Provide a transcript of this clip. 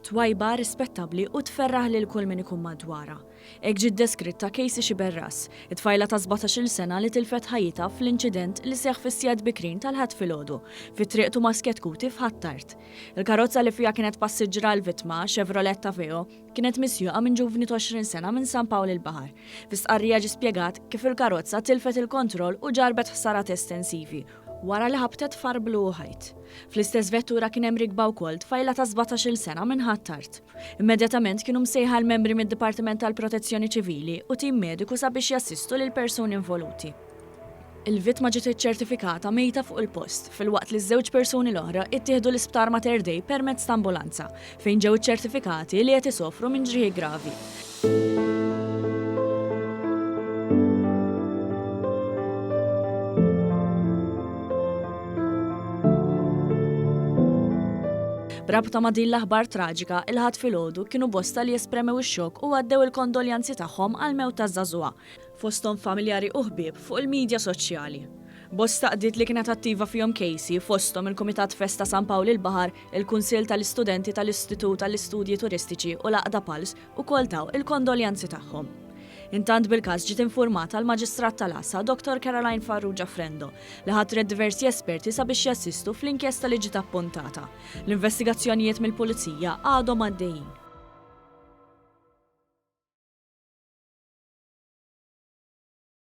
Twajba, rispettabbli u tferraħ lil kull min ikun madwarha. Hekk ġiet deskritta Casey Sciberras, it-tfajla ta' 17-il sena li tilfet ħajjitha fl-inċident li seħħ fis-sigħat bikrin tal-Ħadd filgħodu, fi Triq Tumas Chetcuti f'Ħ'Attard. Il-karozza li fiha kienet passiġġra l-vittma, Chevrolet Aveo, kienet misjuqa minn ġuvni ta' 20 sena minn San Pawl il-Baħar. Fi stqarrija ġie spjegat kif il-karozza tilfet il-kontroll u ġarrbet ħsarat estensivi wara li ħabtet f'arblu u ħajt. Fl-istess vettura kien hemm rikba wkoll tfajla ta' 17-il sena minn Ħ'Attard. Immedjatament kienu msejħa l-membri mid-Dipartiment tal-Protezzjoni Ċivili u tim mediku sabiex jassistu lill-persuni involuti. Il-vittma ġiet iċċertifikata mejta fuq il-post, filwaqt li ż-żewġ persuni l-oħra ittieħdu l-Isptar Mater Dei permezz ta' ambulanza, fejn ġew iċċertifikati li qed isofru minn ġrieħi gravi. B'rabta ma' din l-aħbar traġika, il-Ħadd filgħodu kienu bosta li espremew ix-xokk u għaddew il-kondoljanzi tagħhom għall-mewt taż-żagħżugħa, fosthom familjari u ħbieb fuq il-midja soċjali. Bosta għaqdiet li kienet attiva fihom Casey, fosthom il-Kumitat Festa San Pawl il-Baħar, il-Kunsill tal-Istudenti tal-Istitut għall-Istudji Turistiċi u l-Għaqda Pulse ukoll taw il-kondoljanzi tagħhom. Intant bil-każ ġiet infurmata l-Maġistrat tal-Għassa Dottor Caroline Farrugia Frendo li ħatret diversi esperti sabiex jassistu fl-inkjesta li ġiet appuntata. L-investigazzjonijiet mill-Pulizija għadhom għaddejjin.